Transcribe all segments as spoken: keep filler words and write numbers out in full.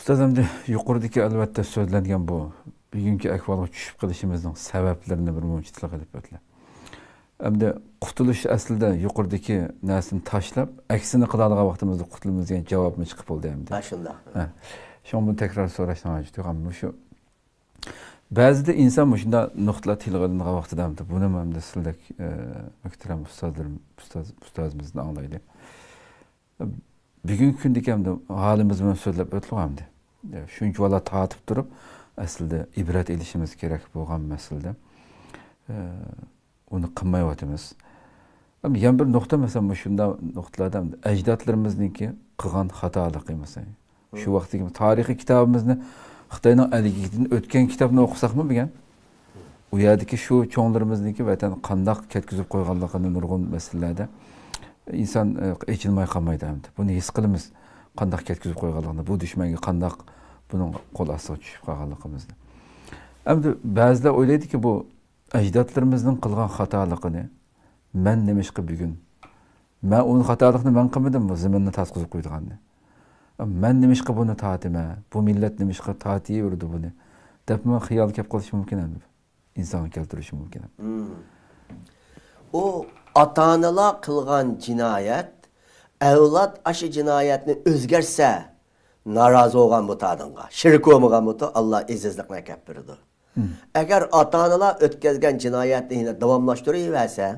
ئۇستاز، ئەمدى يۇقىرىدىكى ئەلۋەتتە سۆزلەنگەن بۇ بۈگۈنكى ئەھۋالغا چۈشۈپ قېلىشىمىزنىڭ سەۋەبلىرىنى بىر مۇنچە تىلغا ئېلىپ ئۆتتى. ئەمدى قۇتۇلۇش ئەسلىدە يۇقىرىدىكى نەرسىنى تاشلاپ، ئەكسىنى قىلالىغان ۋاقتىمىزدا قۇتۇلىمىز دېگەن جاۋابمۇ چىقىپ بولدى ئەمدى. ھە، شۇنداق. ھە. شۇڭا بۇنى تەكرار سوراشنىڭ ھاجىتى يوق. ئەمما مۇشۇ بەزىدە ئىنسان مۇشۇنداق نۇقتىلار تىلغا ئېلىنغان ۋاقتىدا ئەمدى بۇنىمۇ ئەمدى سىلدەك، ئە، مۆھتەرەم ئۇستازلىرىم، ئۇستاز، ئۇستازىمىزدىن ئاڭلايلى. بۈگۈنكى كۈندىكى ئەمدى ھالىمىز بىلەن سۆزلەپ ئۆتتۇق ئەمدى. شۇنچىۋالا تارتىپ تۇرۇپ، ئەسلىدە ئىبرەت ئېلىشىمىز كېرەك بولغان مەسىلىدە، ئۇنى قىلمايۋاتىمىز. ئەمما يەنە بىر نۇقتا، مەسىلەن، مۇشۇنداق نۇقتىلاردا ئەمدى ئەجدادلىرىمىزنىڭكى قىلغان خاتالىقى، مەسىلەن، شۇ ۋاقىتتىكى تارىخىي كىتابىمىزنى، خىتاينىڭ ئەلگىكىدىن ئۆتكەن كىتابنى ئوقۇساقمۇ بۈگۈن، ئۇ يەردىكى شۇ چوڭلىرىمىزنىڭكى ۋەتەن قانداق كەتكۈزۈپ قويغانلىقىنى نۇرغۇن مەسىلىلەردە ئىنسان، ئە، ئېچىنماي قالمايدۇ ئەمدى. بۇنى ھېس قىلىمىز، قانداق كەتكۈزۈپ قويغانلىقىنى، بۇ دۈشمەنگە قانداق بۇنىڭ قول ئاستىغا چۈشۈپ قالغانلىقىمىزنى. ئەمدى بەزىلەر ئويلايدۇكى، بۇ ئەجدادلىرىمىزنىڭ قىلغان خاتالىقىنى مەن نېمىشقا بۈگۈن، مەن ئۇنى، خاتالىقنى مەن قىلمىدىم، بۇ زېمىننى تارتقۇزۇپ قويىدىغاننى. مەن نېمىشقا بۇنى تارتىمەن؟ بۇ مىللەت نېمىشقا تارتىۋېرىدۇ بۇنى؟ دەپمۇ خىيال كەپ قېلىشى مۇمكىن ئەمدى. ئىنسانغا كەلتۈرۈشى مۇمكىن. مم. ئۇ ئاتا-ئانىلار قىلغان جىنايەت، ئەۋلاد ئاشۇ جىنايەتنى ئۆزگەرتسە، نارازى بولغان بۇ تادىنغا، شېرىك بولمىغان بۇ، ئاللا ئېزىزلىقنى ئەكەپ بېرىدۇ. مم. ئەگەر ئاتا-ئانىلار ئۆتكەزگەن جىنايەتنى يەنە داۋاملاشتۇرۇۋەرسە،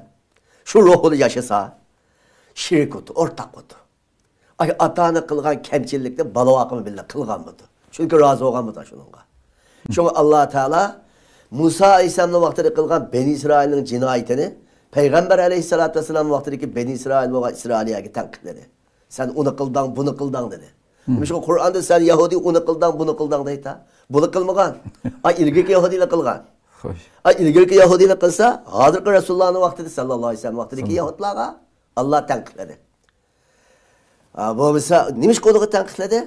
شۇ روھىدا ياشىسا، شېرىك بولىدۇ، ئورتاق بولىدۇ. ئاي، ئاتا-ئانا قىلغان كەمچىلىكنى بالا-ۋاقىمۇ بىللە قىلغانمىدۇ. چۈنكى رازى بولغانمىدۇ شۇنىڭغا. شۇڭا ئاللا تائالا مۇسا ئەلەيھىسسالامنىڭ ۋاقتىدا قىلغان بەنى ئىسرائىلنىڭ جىنايىتىنى پەيغەمبەر ئەلەيھىسسالاتۇ ۋەسسالامنىڭ ۋاقتىدىكى بەنى ئىسرائىل بولغان ئىسرائىلىيەگە تەنقىدلىدى. سەن ئۇنى قىلدىڭ، بۇنى قىلدىڭ دېدى. مم. مۇشۇ قۇرئاندا سەن يەھۇدىي ئۇنى قىلدىڭ، بۇنى قىلدىڭ دەيتا. بۇنى قىلمىغان. ئاي، ئىلگىرىكى يەھۇدىيلار قىلغان. خوش. ئاي، ئىلگىرىكى يەھۇدىيلار قىلسا، ھازىرقى رەسۇلۇللانىڭ ۋاقتىدا، ساللاللاھۇ ئەلەيھى ۋەسەللەم ۋاقتىدىكى ساللام. يەھۇدلارغا ئاللا تەنقىدلىدى. ھا، بولمىسا، نېمىشقا ئۇنىڭغا تەنقىدلىدى؟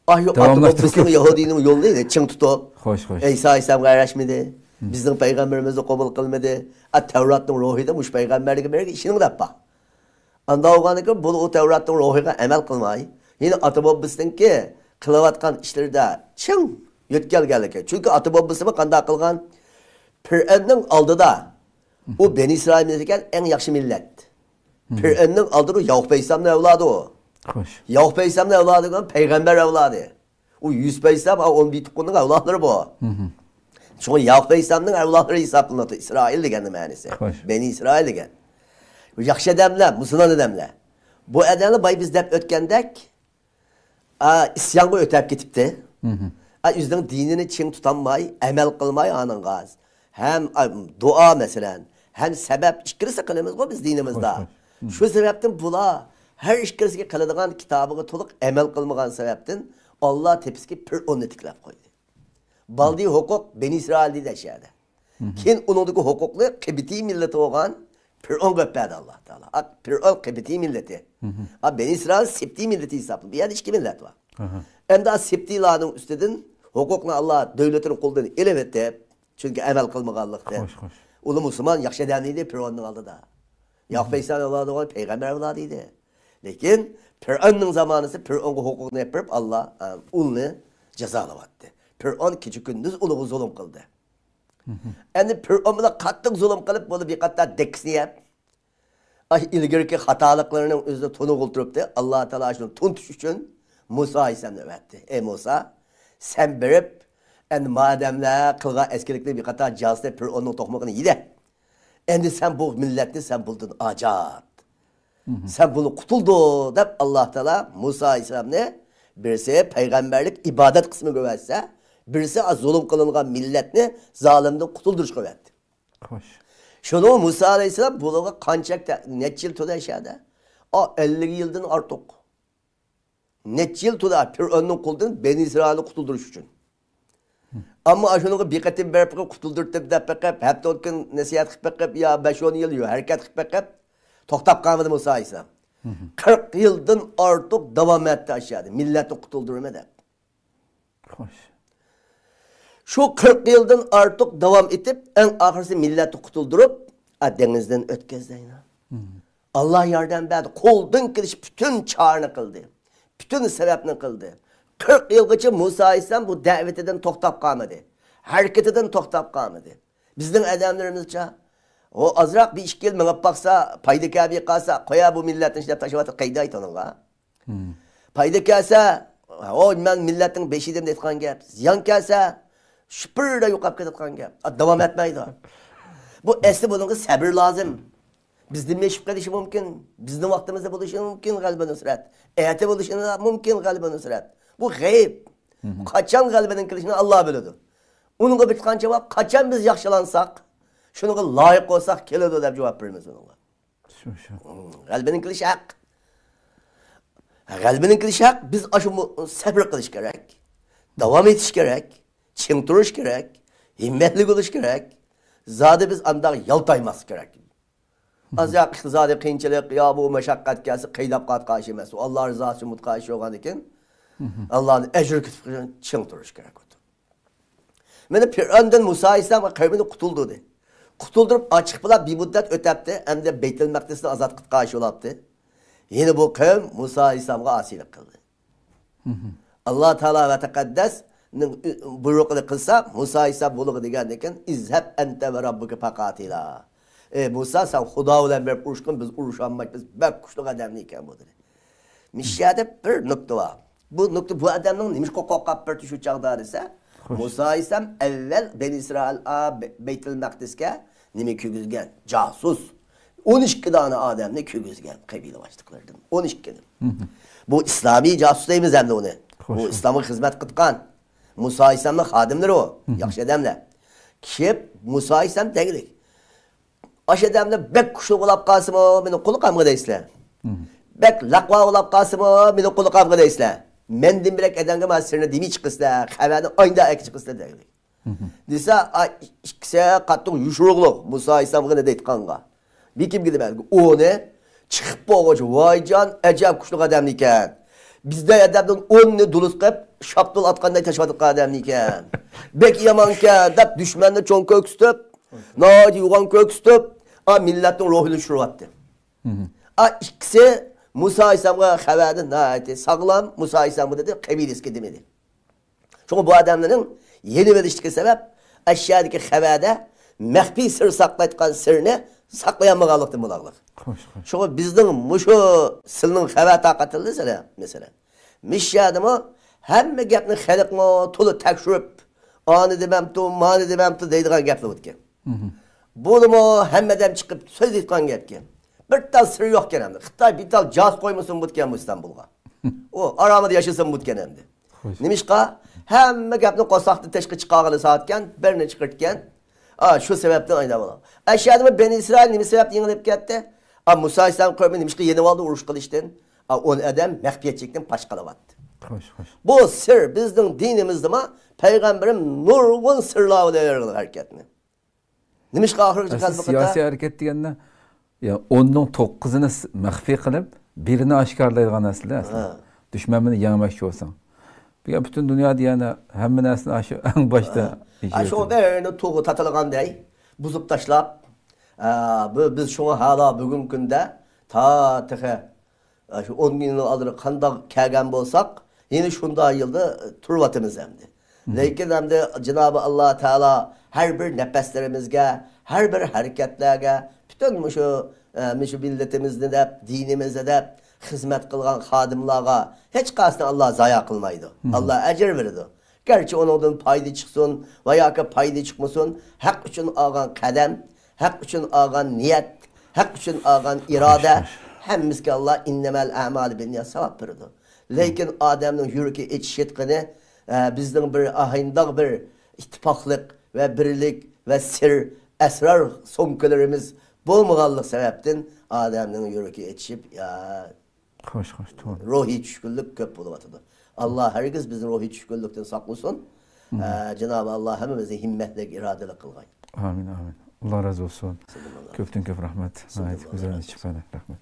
ئاھ، يوق، داۋاملاشتۇرۇپ ئاتا-بوبىسىنىڭ يەھۇدىينىڭ يولىنى چىڭ تۇتۇپ، خوش، خوش. ئەيسا ئەلەيھىسسالامغا ئەگەشمىدى. مم. بىزنىڭ پەيغەمبىرىمىزنى قوبۇل قىلمىدى. ئا، تەۋراتنىڭ روھىدا مۇشۇ پەيغەمبەرگە بەرگەن ئىشىنىڭ دەپ بار. ئاندا بولغاندىكىن بۇ، ئۇ تەۋراتنىڭ روھىغا ئەمەل قىلماي، يەنە ئاتا-بوبىسىنىڭكى قىلىۋاتقان ئىشلىرىدا چىڭ يۆتكەلگەنلىكى. چۈنكى ئاتا-بوبىسىمۇ قانداق قىلغان؟ پىرئەۋننىڭ ئالدىدا، ئۇ بەنى ئىسرائىل مىللىتى ئىكەن، ئەڭ ياخشى مىللەت. مم. پىرئەۋننىڭ ئالدىدا ياقۇپ ئەلەيھىسسالامنىڭ ئەۋلادى ئۇ. خوش. ياقۇپ ئەلەيھىسسالامنىڭ ئەۋلادى دېگەن پەيغەمبەر ئەۋلادى. ئۇ يۈسۈپ ئەلەيھىسسالام، ئا، ئون بىر تۇغقاننىڭ ئەۋلادلىرى بۇ. مم. شۇڭا ياقۇپ ئەلەيھىسسالامنىڭ ئەۋلادلىرى ھېسابلىنىدۇ. ئىسرائىل دېگەننىڭ مەنىسى. خوش. بەنى ئىسرائىل دېگەن. بۇ ياخشى ئادەملەر، مۇسۇلمان ئادەملەر. بۇ ئادەملەر بايا بىز دەپ ئۆتكەندەك، ئا، ئىسيانغا ئۆتەپ كېتىپتۇ. مم. ئا، ئۆزىنىڭ دىنىنى چىڭ تۇتالماي، ئەمەل قىلماي ئانىڭغا. ھەم، ئا، دۇئا مەسىلەن، ھەم سەۋەب ئىككىلىسى قىلىمىزغۇ بىز دىنىمىزدا. خوش، خوش. مم. شۇ سەۋەبتىن بۇلار ھەر ئىككىلىسىگە قىلىدىغان كىتابىغا تولۇق ئەمەل قىلمىغان سەۋەبتىن ئاللا تېپىسىگە پىرئوننى تىكلەپ قويدى. بالدى ھوقۇق بەنى ئىسرائىل دېدى ئەشيەدە. مم. كېيىن ئۇنىڭدىكى ھوقۇقنى قىبتىي مىللىتى بولغان پىرئونغا ئۆپ بەردى ئاللا تائالا. ئا، پىرئون قىبتىي مىللىتى. مم. ئا، بەنى ئىسرائىل سىبتىي مىللىتى ھېسابلىنىدۇ. بۇ يەردە ئىككى مىللەت بار. ئاھا. ئەمدى ئا، سىبتىيلارنىڭ ئۈستىدىن ھوقۇقنى ئاللا دۆلىتىنىڭ قولىدىن ئېلىۋېتىپ، چۈنكى ئەمەل قىلمىغانلىقتىن. خوش، خوش. ئۇلار مۇسۇلمان ياخشى ئادەم ئىدى پىرئوننىڭ ئالدىدا. ياقۇپ مم. ئەلەيھىسسالام ئەۋلادى بولغان پەيغەمبەر ئەۋلادى ئىدى. لېكىن پىرئوننىڭ زامانىسى پىرئونغا ھوقۇقنى ئېلىپ بېرىپ، ئاللا، ئا، ئۇلنى جازالىۋەتتى. پىرئون كېچە-كۈندۈز ئۇلىغا زۇلۇم قىلدى. مم. ئەمدى پىرئون بىلەن قاتتىق زۇلۇم قىلىپ، بۇنى بىر قاتار دەككىسىنى يەپ، ئاي، ئىلگىرىكى خاتالىقلىرىنىڭ ئۆزىنى تونۇغىلى تۇرۇپتۇ. ئاللا تائالا شۇنى تونۇتۇش ئۈچۈن مۇسا ئەلەيھىسسالامنى ئەۋەتتى. ئەي مۇسا، سەن بېرىپ، ئەمدى مادەملەر قىلغان ئەسكىلىكنى بىر قاتار جازىسىنى پىرئوننىڭ توقمىقىنى يېدى. ئەمدى سەن بۇ مىللەتنى سەن بۇندىن ئاجات. مم. سەن بۇنى قۇتۇلدۇر دەپ ئاللا تائالا مۇسا ئەلەيھىسسالامنى بىرسى پەيغەمبەرلىك ئىبادەت قىسمىغا ئەۋەتسە، بىرسى زۇلۇم قىلىنغان مىللەتنى زالىمدىن قۇتۇلدۇرۇشقا ئەۋەتتى. خوش. شۇنىڭ مۇسا ئەلەيھىسسالام بۇلارغا قانچە، نەچچە يىل تۇردى ئەشەدە؟ ئا، ئەللىك يىلدىن ئارتۇق. نەچچە يىل تۇردى پىرئوننىڭ قولىدىن بەنى ئىسرائىلنى قۇتۇلدۇرۇش ئۈچۈن. ئەمما ئاشۇنىڭغا بىر قېتىم بېرىپ قۇتۇلدۇرتتۇم دەپ بېقىپ، ھەپتە ئون كۈن نەسىھەت قىلىپ بېقىپ، يا بەش ئون يىل يول ھەرىكەت قىلىپ بېقىپ، توختاپ قالمىدى مۇسا ئەلەيھىسسالام. قىرىق يىلدىن ئارتۇق داۋام ئەتتى ئاشۇ يەردە، مىللەتنى قۇتۇلدۇرىمەن دەپ. خوش. شۇ قىرىق يىلدىن ئارتۇق داۋام ئېتىپ، ئەڭ ئاخىرسى مىللەتنى قۇتۇلدۇرۇپ، ئا، دېڭىزدىن ئۆتكۈزدى. ئاللا ياردەم بەردى. قولدىن كېلىش پۈتۈن چارىنى قىلدى. پۈتۈن سەۋەبنى قىلدى. قىرىق يىلغىچە مۇسا ئەلەيھىسسالام بۇ دەۋىتىدىن توختاپ قالمىدى. ھەرىكىتىدىن توختاپ قالمىدى. بىزنىڭ ئادەملىرىمىزچە، ئۇ ئازراق بىر ئىككى يىل مېڭىپ باقسا، پايدا كەلمەي قالسا، قويا بۇ مىللەتنى دەپ تاشلاۋاتىدۇ، قەيدايتۇ ئۇنىڭغا. پايدا كەلسە، ھوي، مەن مىللەتنىڭ بېشى ئىدىم دەيدىغان گەپ. زىيان كەلسە، شىپىردا يوقاپ كېتىدىغان گەپ. داۋام ئەتمەيدۇ. بۇ ئەسلى بۇنىڭغا سەبر لازىم. بىزدىن ئېشىپ قېلىشى مۇمكىن. بىزنىڭ ۋاقتىمىزدا بولۇشى مۇمكىن غەلىبە نۇسرەت. ئەتە بولۇشى مۇمكىن غەلىبە نۇسرەت. بۇ غەيىب. قاچان غەلىبىنىڭ كېلىشىنى ئاللا بىلىدۇ. ئۇنىڭغا بىر قانچە ۋاقىت، قاچان بىز ياخشىلانساق، شۇنىڭغا لايىق بولساق كېلىدۇ دەپ جاۋاب بېرىمىز ئۇنىڭغا. شۇ، شۇ. غەلىبىنىڭ كېلىشى ھەق. غەلىبىنىڭ كېلىشى ھەق. بىز ئاشۇ مۇ-، سەبر قىلىش كېرەك. داۋام ئېتىش كېرەك. چىڭ تۇرۇش كېرەك. ھىممەتلىك بولۇش كېرەك. زادى بىز ئانداق يالتايماسلىق كېرەك. ئازراق ئىقتىسادىي قىيىنچىلىق يا بۇ مۇشەققەت كەلسە قەيداپ قالىدىغان ئىش ئەمەس. ئۇ ئاللا رىزاسى ئۈچۈن بولىدىغان ئىش بولغاندىكىن، ئاللانى ئەجرى كۈتۈپ چىڭ تۇرۇش كېرەك. مانا پىرئەۋندىن مۇسا ئەلەيھىسسالام ۋە قەۋمىنى قۇتۇلدۇردى. قۇتۇلدۇرۇپ ئاچىق بىلەن بىر مۇددەت ئۆتەپتۇ، ئەمدى بەيتۇل مەقدىسنى ئازاد قىلىدىغان ئىش بولاپتۇ. يەنە بۇ قەۋم مۇسا ئەلەيھىسسالامغا ئاسىيلىق قىلدى. ئاللا تائالا ۋە تەقەددەسنىڭ بۇيرۇقىنى قىلسا، مۇسا ئەلەيھىسسالام بۇلىغا دېگەندىكىن، ئىزھەب ئەنتە ۋە راببۇكە پەقاتىلا. ئەي مۇسا، سەن خۇدا بىلەن بېرىپ ئۇرۇشقىن، بىز ئۇرۇشالمايمىز، بىز بەك كۈچلۈك ئادەملەر ئىكەن بۇ، دېدى. مۇشۇ يەردە بىر نۇقتا بار. بۇ نۇقتا بۇ ئادەمنىڭ نېمىشقا قورقۇپ بېرىپتۇ شۇ چاغدا دېسە، خوش. مۇسا ئەلەيھىسسالام ئەۋۋەل بەنى ئىسرائىل ئا، بەي-، بەيتۇل مەقدىسكە نېمە كىرگۈزگەن؟ جاسۇس. ئون ئىككى دانە ئادەمنى كىرگۈزگەن قەبىلە باشلىقلىرىدىن. ئون ئىككىنى. بۇ ئىسلامىي جاسۇس دەيمىز ئەمدى ئۇنى. خوش، بۇ خوش. ئىسلامغا خىزمەت قىلىدىغان مۇسا ئەلەيھىسسالامنىڭ خادىملىرى ئۇ. ياخشى ئادەملەر. كېلىپ مۇسا ئەلەيھىسسالام دەگلىك. ئاشۇ ئادەملەر بەك كۈچلۈك بولاپ قالسىمۇ، مېنىڭ قۇلىقىمغا دەيسىلەر. بەك لەقۋا بولاپ قالسىمۇ، مېنىڭ قۇلىقىمغا دەيسىلەر. مەندىن بۆلەك ئادەمگە مانا سىرنى دېمەي چىقىسىلەر، خەۋەرنى ئايدا ئەكە چىقىسىلەر دەيلى. دېسە، ئا، ئىككىسى قاتتىق يوشۇرۇقلۇق، مۇسا ئەلەيھىسسالامغا دەيدىغانغا. لېكىن بىلىمەن، ئۇنى چىقىپ بولغۇچە، ۋايجان، ئەجەب كۈچلۈك ئادەم ئىكەن. بىزدەك ئادەمدىن ئوننى دۇلۇس قىلىپ، شاپتۇل ئاتقاندەك تاشلاۋاتقان ئادەم ئىكەن. بەك يامانكەن، دەپ دۈشمەننى چوڭ كۆرسىتىپ، ناھايىتى يوغان كۆرسىتىپ، ئا، مىللەتنىڭ روھىنى چۈشۈرۈۋەتتى. ئا، ئىككىسى مۇسا ئەلەيھىسسالامغا خەۋەردە ناھايىتى ساغلام، مۇسا ئەلەيھىسسالامغا دېدى، قەبىلىسىگە دېمىدى. شۇڭا بۇ ئادەملەرنىڭ يېنىۋېلىشتىكى سەۋەب، ئەشيادىكى خەۋەردە مەخپىي سىر ساقلايدىغان سىرنى ساقلىيالمىغانلىقتىن بولغانلىق. خوش، خوش. شۇڭا بىزنىڭ مۇشۇ سىلنىڭ خەۋەر تارقىتىلدى سىلە، مەسىلەن. مىشيادىمۇ ھەممە گەپنى خەلقمۇ تولا تەكشۈرۈپ، ئانى دېمەمتۇ، مانى دېمەمتۇ دەيدىغان گەپلەر ئۆتكەن. بۇنىمۇ ھەممە ئادەم چىقىپ سۆزلەيدىغان گەپكەن. بىر تال سىر يوقكەن ئەمدى. خىتاي بىر تال جاسۇس قويمىسۇن بۇتكەن مۇ ئىستانبۇلغا. ئۇ ئارامىدا ياشىسۇن بۇتكەن ئەمدى. خوش. نېمىشقا؟ ھەممە گەپنى قورساقتىن تېشقا چىقارغىلى سائەتكەن، بىرنى چىقىرتكەن. ئا، شۇ سەۋەبتىن ئايدا بولا. ئەشەدىمۇ بەنى ئىسرائىل نېمە سەۋەبتىن يېڭىلىپ كەتتى؟ ئا، مۇسا ئەلەيھىسسالام قەۋمى نېمىشقا يېنىۋالدى ئۇرۇش قىلىشتىن؟ ئا، ئون ئادەم مەخپىيەتچىلىكتىن پاش قىلىۋاتتى. خوش، خوش. بۇ سىر بىزنىڭ دىنىمىزدىمۇ پەيغەمبىرىم نۇرغۇن سىرلار بىلەن يۈرگەن ھەرىكەتنى. نېمىشقا ئاخىرغىچە ئەسلى غەلىبە قىلدى؟ سىياسىي ھەرىكەت دېگەندە، يا، ئوننىڭ توققۇزىنى س-، مەخپىي قىلىپ، بىرىنى ئاشكارىلايدىغان ئەسلىدە ئەسلى. ھە. دۈشمەن بىلەن يەڭمەكچى بولساڭ. بۈگۈن پۈتۈن دۇنيادا يەنە ھەممە نەرسىنى ئاشۇ ئەڭ باشتا ھە. ئاشۇ يېشىۋېتىدۇ. بىرنى تۇغۇ تاتىلىغاندەي بۇزۇپ تاشلاپ، ئە، بۇ، بىز شۇڭا ھالا بۈگۈنكى كۈندە تا تېخى ئاشۇ ئون يىلنىڭ ئالدىدا قانداق كەلگەن بولساق، يەنە شۇنداق يولدا تۇرۇۋاتىمىز ئەمدى. لېكىن ئەمدى جانابى ئاللا تائالا ھەر بىر نەپەسلىرىمىزگە، ھەر بىر ھەرىكەتلەرگە، پۈتۈن مۇشۇ، ئە، مۇشۇ مىللىتىمىزنى دەپ، دىنىمىزنى دەپ خىزمەت قىلغان خادىملارغا ھېچقايسىنى ئاللا زايا قىلمايدۇ. ئاللا ئەجىر بېرىدۇ. گەرچە ئۇنىڭدىن پايدا چىقسۇن ۋە ياكى پايدا چىقمىسۇن، ھەق ئۈچۈن ئالغان قەدەم، ھەق ئۈچۈن ئالغان نىيەت، ھەق ئۈچۈن ئالغان ئىرادە، ھەممىسىگە ئاللا ئىننەمەل ئەمالۇ بىننىيەت ساۋاب بېرىدۇ. لېكىن ئادەمنىڭ يۈرىكى ئېچىشىدىغىنى، ئە، بىزنىڭ بىر ئاھاينىداغ بىر ئىتتىپاقلىق ۋە بىرلىك ۋە سىر، ئەسرار سومكىلىرىمىز بولمىغانلىق سەۋەبتىن ئادەمنىڭ يۈرىكى ئېچىشىپ، يا، خوش، خوش، توغرا. روھىي چۈشكۈنلۈك كۆپ بولۇۋاتىدۇ. ئاللا ھەرگىز بىزنى روھىي چۈشكۈنلۈكتىن ساقلىسۇن. ئە، جانابى ئاللا ھەممىمىزنى ھىممەتلىك، ئىرادىلىك قىلغاي. ئامىن، ئامىن. ئاللا رازى بولسۇن. سىزدىن ئاللا كۆپتىن كۆپ رەھمەت. سىزدىن ناھايىتى ئاللا گۈزەل رازى ئىش چىقاردى. رەھمەت.